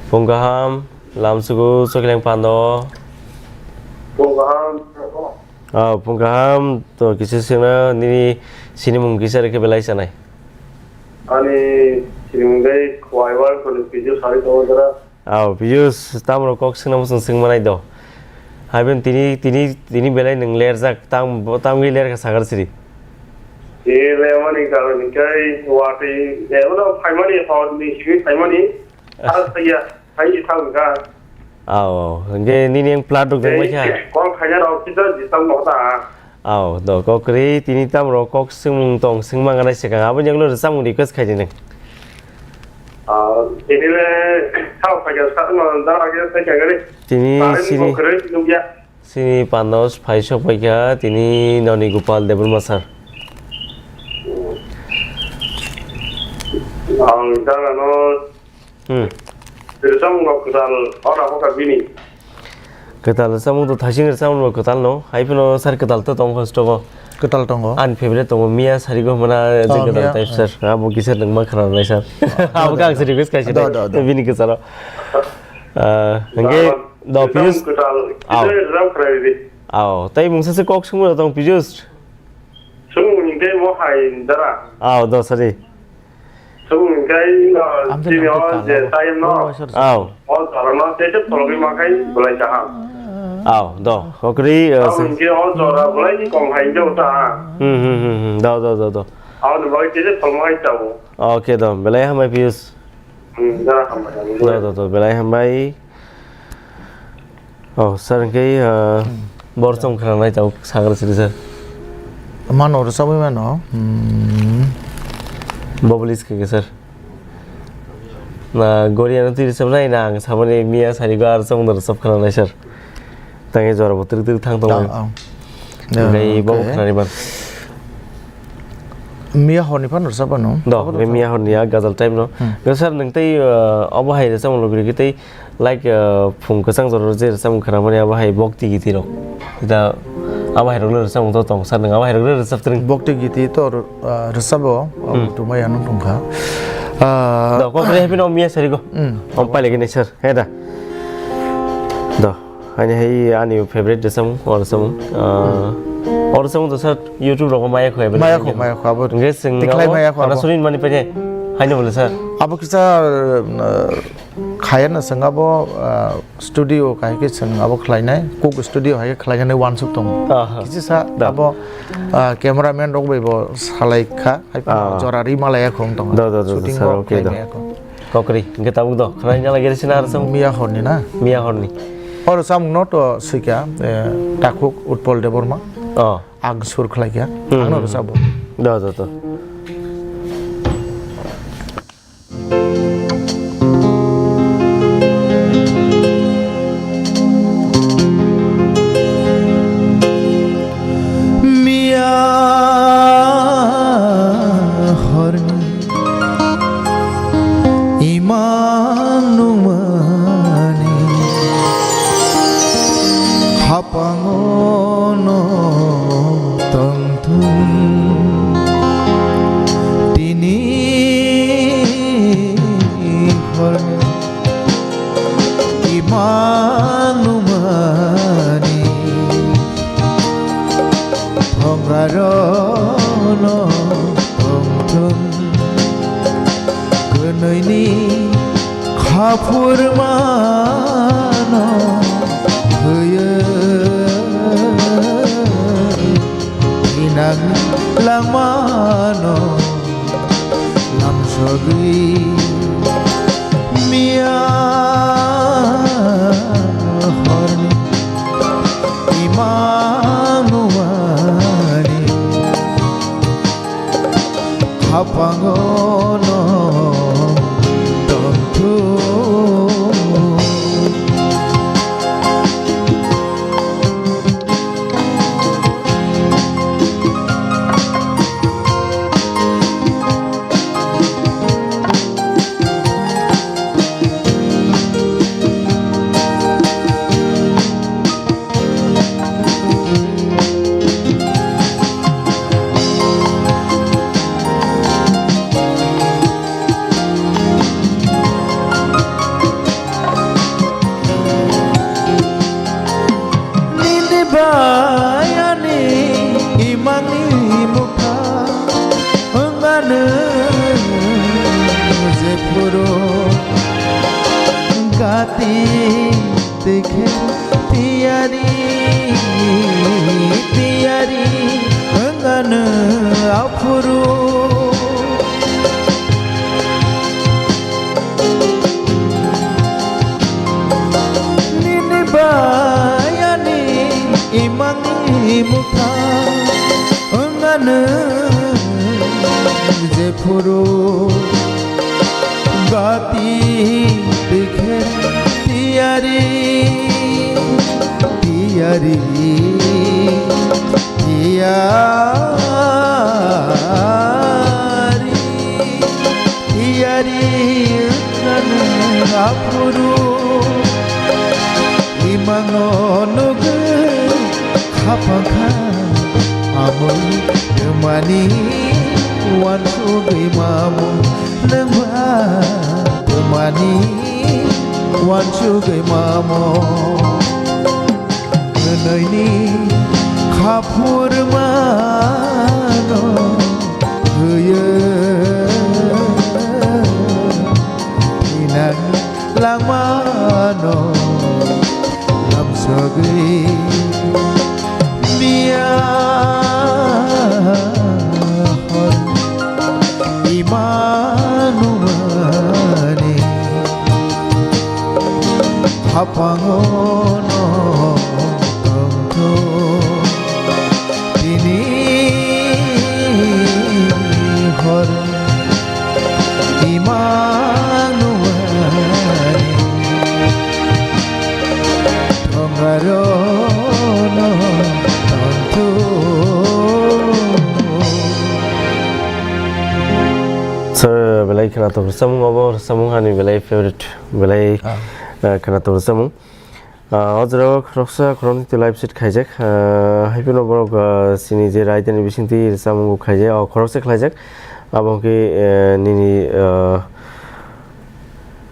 Phung kaham, lamsugo chokleng pando. Phung kaham. Ah, phung kaham, to kisa singna nini sinimung kisa rikhe belai sanai. Ani sinimung dai khwai war kono video sari tongo jara. Aw, Piyush, tamro kok singna muchung sing manai do. Haiben tini, tini, tini belai nwng lerjak, tam, tamgwi lerkha sakar siri. Tini lemani karon hinkhe watwi, eh, uno phaimani, horni simi phaimani, ah, saiya, phai thang ka. Aw, aw, hinkhe nini ang plat rok dengbai kha. Kok khaina rok kisa jisam no ta. Aw, do, kok kwrwi tini tamro kok swngmung tong swngma gana swkang. Aboni ulo rwchapmung request khaidi nwng. Ah, tini le sao phaikha sa no dara ge phaikha gari. Tini sini bo kwrwi nukya. Sini Panos phai sok phaikha, tini noni Gopal Debbarma sir. Ang dara no Hmm. Rwchapmung rok kwtal ora hoka bini. Kwtal rwchapmung to thaising rwchapmung rok kwtal no. Hai phano sir kwtal to tongo hosto bo. Kwtal tongo. Ani favorite tongo Mia Sarigo hwnmana je Oh, kwtal Mia, type oh. Sir. Abo kisa nang ma khana nai sir. Abo kang sir request kaisa Do, dai. Do, do. Bini kwcharo. Ah, hingke Daman, do rwchapmung Piyush. Kwtal. Aw. Kisa rwchap khwlai di. Aw, tai mungsa se kok sungmo tong Piyush. Sung hingke mo hai dara. Aw, do sari. Chwng hwnkhe ino Amtwi chini nangkhe o je kala. Time no. Bo waisa rwchap. Aw. O jora no tei se phologwi ma khai belai kaham. Aw, do. Kokri, uh, Tamo se- hwnkhe o jora belai ni kom hai hwnkhe o ta. Hmm, hmm, hmm, hmm. Do, do, do, do. Aboni bagwi tei se pholma hai chao. Okay, do. Belai hambai Piyush. Hmm, jara hambai, hambai. Do, do, do. Belai hambai. Oh, sir, hwnkhe, uh, Hmm. Bor song khna nai tau sagra siri, sir. Mano rwchapwi mano. Hmm. Bobolis khe, sir. Na, Goriano twi rwchapnai na, ang samani Mia Sarigo ar song rwchap khna nai, sir. Tangwi jora bo twrwk twrwk thang tong. Ah, ah. Hwnkhe bo okay. Khna nai man. Mia horni phano rwchap ano? Do, Abo be rwchap. Mia horni a gazal time no. Hmm. Sir, nwng tei, uh, obo hai rwchapmung logirikhe tei Like, uh, phung kwchang jora je rwchapmung khwnamani abo hai bokti giti rok. Da abo hai rok le rwchapmung to tong sir nwng abo hai rok le rwchap twrwng. Bokti giti to, uh, rwchabo, uh, Hmm. Butumaya nung tongkha. Uh, Da kok re happy no Mia Sarigo. Hmm. Om pai lagi ni sir. He da. Da. Ani hai ani favorite rwchapmung, o rwchapmung. Uh, o rwchapmung to sir YouTube rok maya khoi. Maya kho, maya kho, abo Nge sing tiklai abo maya kho, ana abo. Surin mani pene. Haino bole sir. Abo kisa, uh, Khaya no chwng abo, ah, studio kahai khe chwng abo khlainai, Cook Studio hai khe khlainani uansuk tongo. Aha. Kisa sa Da. Abo, ah, cameraman rok bai bo salai kha, hai phano Ah. Jora ri malaya khong tongo. Da, da, da, da, Shooting sir, bo okay, da. Khlainai kho. Kokri, hwnkhe tabuk do, khwlai nalai gere sina ar song. Miya horni na? Miya horni. Oro samung no to swikha, eh, Takhuk Utpal Debbarma. Oh. Ang sur khlaikha. Hmm, Ang no hmm. Rwchabo. Da, da, da. Miya horni imang nungmani hapangono tongthung tini horni. Ima nungmani thongrarokno tongthung kwnwini khaphurmano Kati tikhe tiyari, tiyari wngano aphuru. Nini bayani imangni mukha wngano jephuru. Gati dikhe tiyari, tiyari, tiyari, tiyari wngano aphuru. Imango nugwi khapang kha amwi twmani uansugwi mamo, nwngba twmani uansugwi mamo. Hwnwi ni kha phurmano hwyo thinang langmano lamsogwi miya hor Imanuani hapangono tongtho. Tini hor Imanuani thongarono tongthu. Sir, belai khwnathok rwchapmung obo, rwchapmung ani belai favorite, belai, ah, eh, khwnathok rwchapmung. Ah, o jorao khoroksa khoroknwi twi live set khaijak. Ah, haiphano borok, ah, chini je raidani bisingtwi rwchapmung bo khaijak, o khoroksa khlaijak. Abo hwnkhe, eh, nini, ah,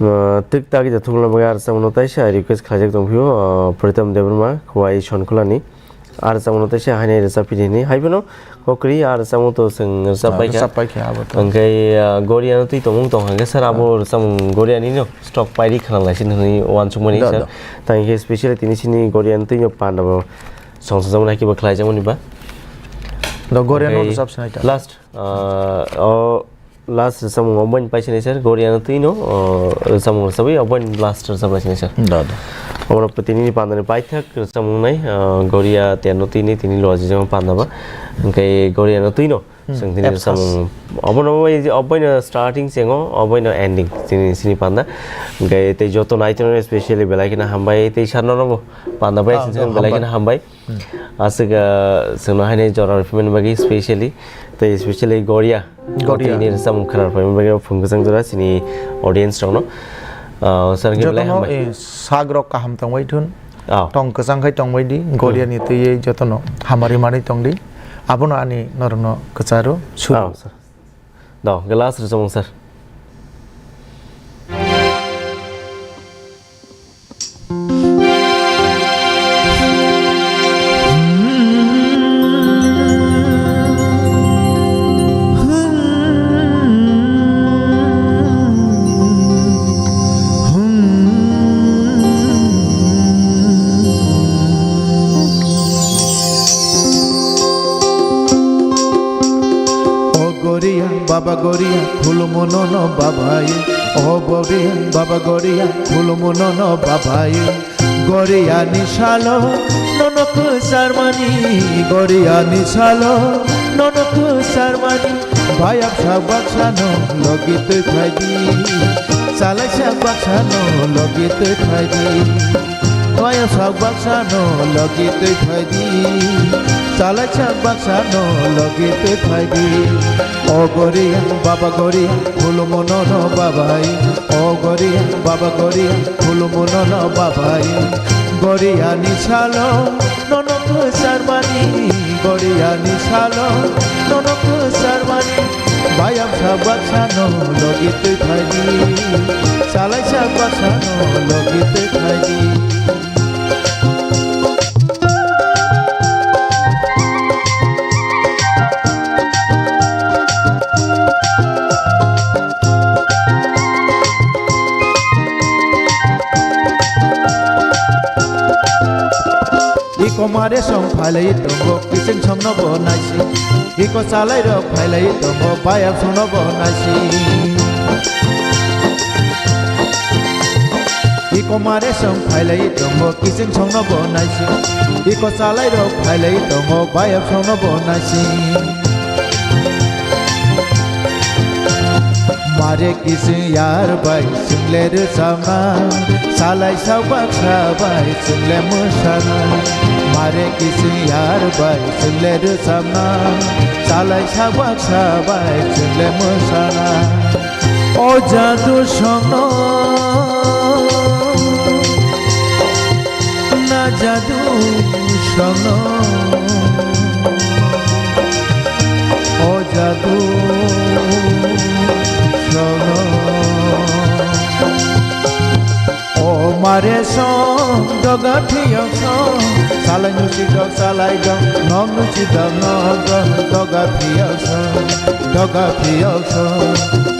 ah, twk tagwi da thukna bagwi ah rwchapmungno taisa request khlaijak tongphio, ah, Pritam Debbarma, Khowai Sonkhulani. Ah rwchapmungno taisa hainai rwchapphidi hwnwi. Haiphano Kokri, ah, rwchapmung to chwng rwchappaikha. Ah, rwchappaikha, abo to. Hwnkhe, ah, Goriano twi tongmung tong hwnkhe sir, abo rwchapmung Gorianino stock pairi khna laisini hwnwi uansukmani sir. Da, da. Tangkhe specially tini chini Goriano twino panda bo songsajakmani hakhe bo khlaijakmani ba. Da, Goriano hwnkhe rwchap sinai ta. Last, ah, o last rwchapmung oboini paisini sir, Goriano twino, o, rwchapmung rwchapwi oboini last rwchap laisini sir. Da, da. Obono tini pandani paithak rwchapmung nai, ah, Goria terno twini tini lojijama panda ba. Hwnkhe Goriano twino Hmm, chwng tini F first. Rwchapmung obono bai, oboino starting chengo, oboino ending chini, chini panda. Hwnkhe tei joto naitongno specially belai kheno hambai, tei sir nono bo panda bai Ah, sini da, belai hambai. Kheno hambai. Hmm. Aswk, ah, chwngno haino jora rwphimani bagwi specially, tei specially Goria. Goria. Tini rwchapmung khwna rwphimani bagwi phung kwchang jora chini audience rokno. Ah, sir, hwnkhe belai jotono, hambai. Eh, sagrok kaham tongbai thun. Ah. Tong kwchang khai tongbai di, Goria ni twiwi jotono hamari manwi tong di. Abono ani norokno kwcharo suru. Ah, sir. Do, glass rwchapmung, sir. O Goria, Baba Goria, khulumo nono babai. O Goria, Baba Goria, khulumo nono babai. Goria ni salo nono kwcharmani, Goria ni salo nono kwcharmani. Bayap sak baksa no logi twi phaidi, chalai sak baksa no logi twi phaidi. Waya sak baksa no logi twi phaidi, chalai sak baksa no logi twi phaidi. O Goria, Baba Goria, khulumo nono babai. O Goria, Baba Goria, khulumo nono babai. Goria ni salo nono kwcharmani, Goria ni salo nono kwcharmani. Bayap sak baksa no logi twi phaidi, chalai sak baksa no logi twi phaidi. Komare song phailai tongo, kising songno bo naisi. Iko salai rok phailai tongo, bayap songno bo naisi. Iko mare song phailai tongo, kising songno bo naisi. Iko salai rok phailai tongo, bayap songno bo naisi. Mare kising yar bai, single rwchapna. Salai sak baksa bai, single mwsana. Mare kising yar bai, single rwchapna. Salai sak baksa bai, single mwsana. O jadu songno, na jadu songno, o jadu songno. O mare song, doga phiyok song, salai nusi dok, salai dok, nok nusi dok, nok dok, doga phiyok song, doga phiyok song.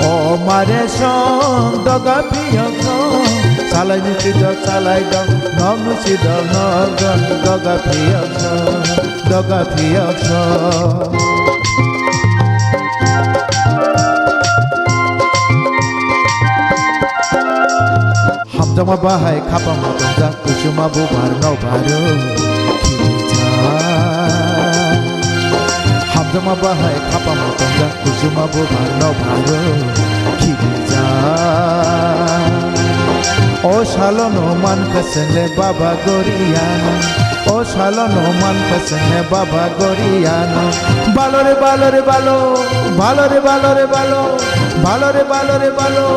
O mare song, doga phiyok song, salai nusi dok, salai dok, nok nusi dok, nok dok, doga phiyok song, doga phiyok song. Hamjakma bahai khapang ma tongjak, kuchuma bubar no baro khirijak. Hamjakma bahai khapang ma tongjak, kuchuma bubar no baro khirijak. O salo no mankha sengle baba goriya. O salo no mankha sengle baba goriya no. Balo re balo re balo, balo re balo re balo, balo re balo re balo.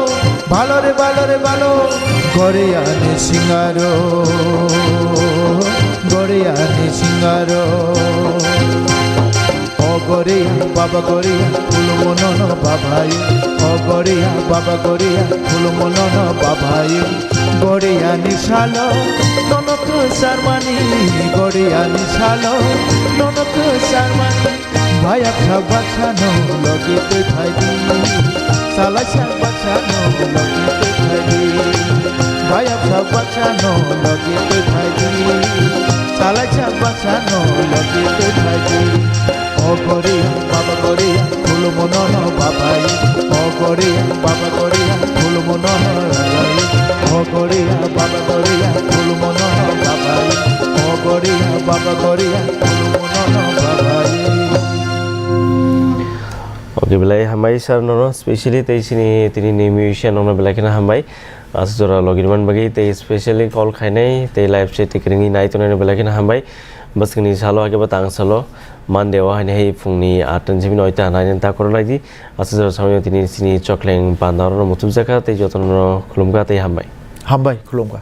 Balo re balo re balo, goriya ni singaro, goriya ni singaro. O goriya, baba goriya, khulumo nono babai. O goriya, baba goriya, khulumo nono babai. Goriya ni salo, nono kwsarmani. Goriya ni salo, nono kwsarmani. Bayap sak baksa no logi twi phai di. Salai sak baksa no logi twi phai di. Bayap sak baksa no logi twi phai di. Salai sak baksa no logi twi phai di. O goriya, baba goriya, khulumo nono babai. O goriya, baba goriya, khulumo nono babai. O goriya, baba goriya, khulumo nono babai. O goriya, baba goriya, khulumo nono babai. Okay, belai hambai sir nono, specially tei sini tini ni musician nono belai kheno hambai. Aswk jora logi man bagwi tei specially call khainai tei live chat tei kwrwngwi nai tongnai no belai kheno hambai. Bwskangni salo hakhe bo tang salo Monday o haini hai phungni aat ta ni simi noita nai ta koro lai di. Aswk jora samani tini sini chokleng panda oro no muchuk jakha tei jotono no khulumkha tei hambai. Hambai, khulumkha.